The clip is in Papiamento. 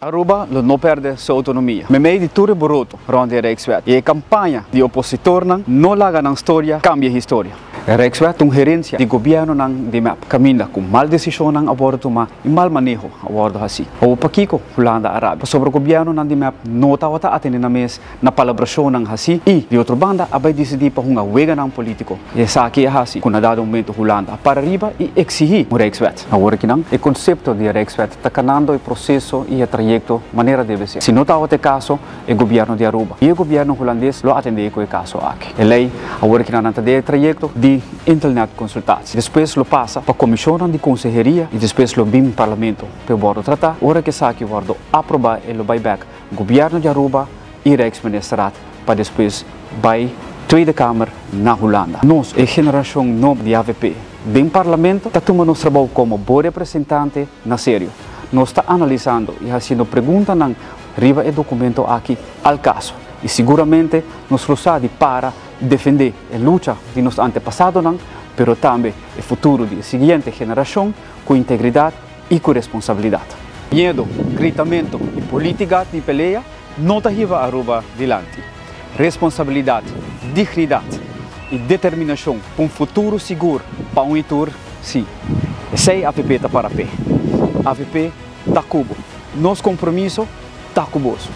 Aruba lo no perde su autonomia. Meimei di tur e boroto rond di e Rijkswet y e campaña di opositornan no laga nan storia cambia historia. E Rijkswet ta un herencia di gobiernonan di mep, caminda cu mal decisionnan a wordo tuma y mal maneho a wordo haci. Awor pakico Hulanda a rabia? Pasobra gobiernonan di mep no tabata atende nan mes na palabracionnan haci y, di otro banda, a bay dicidi pa hunga weganan politico. Y esaki a haci cu na dado momento Hulanda a para riba y exigi un Rijkswet. Awor akinan e concepto di e Rijkswet ta canando e proceso y e trayecto manera debe ser. Si no tabata e caso, e gobierno di Aruba y e gobierno Hulandes lo atende cu e caso aki. E ley awor akinan nan ta den e trayecto di internetconsultatie. Despues lo pasa pa comisionnan di conseheria y despues lo bin Parlamento p'e wordo trata. Ora cu esaki wordo aproba e lo bay bek Gobierno di Aruba y Rijksministerraad pa despues bay Tweede Kamer na Hulanda. Nos, e generacion nobo di avp den Parlamento, ta tuma nos trabou como bo representante na serio. Nos ta analisando y haciendo preguntanan riba e documento aki al caso y siguramente nos lo sa di para defende e lucha di nos antepasadonan, pero tambe e futuro di e siguiente generacion cu integridad y cu responsabilidad. Miedo, gritamento y politica di pelea no ta hiba Aruba dilanti. Responsabilidad, dignidad y determinacion pa un futuro sigur pa un y tur, si. Esey avp ta para p'e. Avp ta cu bo. Nos compromiso ta cu boso.